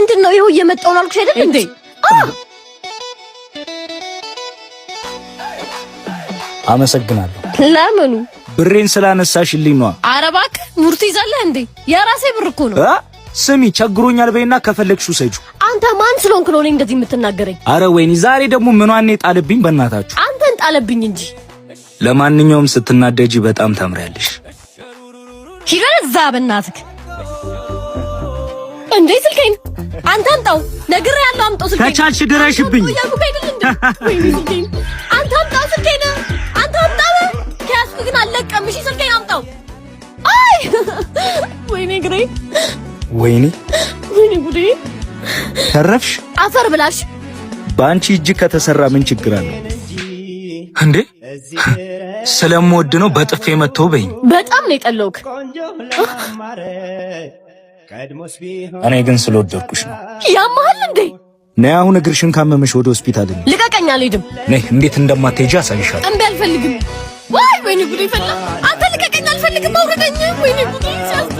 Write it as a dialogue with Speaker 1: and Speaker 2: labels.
Speaker 1: ምንድን ነው? ይኸው እየመጣሁ ነው አልኩሽ አይደል እንዴ?
Speaker 2: አመሰግናለሁ።
Speaker 1: ለምኑ?
Speaker 2: ብሬን ስላነሳሽልኝ ነዋ።
Speaker 1: ኧረ እባክህ ሙድ ትይዛለህ እንዴ? የራሴ ብር እኮ ነው።
Speaker 2: ስሚ፣ ቸግሮኛል በይና ከፈለግሽው ውሰጂው።
Speaker 1: አንተ ማን ስለሆንክ ነው እኔ እንደዚህ የምትናገረኝ?
Speaker 2: አረ ወይኔ፣ ዛሬ ደግሞ ምኗን ጣለብኝ? በእናታችሁ
Speaker 1: አንተን ጣለብኝ እንጂ።
Speaker 2: ለማንኛውም ስትናደጂ በጣም ታምሪያለሽ።
Speaker 1: ሂድ እዛ በእናትህ። እንዴ ስልኬን አንተ አምጣው፣ ነግሬሃለሁ። አምጣው ስልኬን።
Speaker 2: ከቻልሽ ድረሽብኝ።
Speaker 1: እያልኩህ አይደል እንዴ? ወይኔ ስልኬን አንተ አምጣው፣ ስልኬን አንተ አምጣው። ከያዝኩህ ግን አልለቀም። እሺ ስልኬን አምጣው። አይ ወይኔ እግሬ፣
Speaker 2: ወይኔ
Speaker 1: ወይኔ ጉዴ።
Speaker 2: ተረፍሽ።
Speaker 1: አፈር ብላሽ።
Speaker 2: በአንቺ እጅ ከተሰራ ምን ችግር አለው እንዴ? ስለምወድ ነው በጥፌ መጥቶ በይኝ።
Speaker 1: በጣም ነው የጠላሁህ።
Speaker 2: እኔ ግን ስለወደድኩሽ ነው።
Speaker 1: ያመሃል እንዴ?
Speaker 2: ነይ አሁን እግርሽን ካመመሽ ወደ ሆስፒታል እንሂድ።
Speaker 1: ልቀቀኝ፣ አልሄድም።
Speaker 2: ነይ፣ እንዴት እንደማትሄጂ አሳይሻለሁ።
Speaker 1: እምቢ፣ አልፈልግም። ዋይ ወይኔ ጉዴ ፈላ። አንተ ልቀቀኝ፣ አልፈልግም። አውርደኝ። ወይኔ ጉዴ ሲያስጠላ።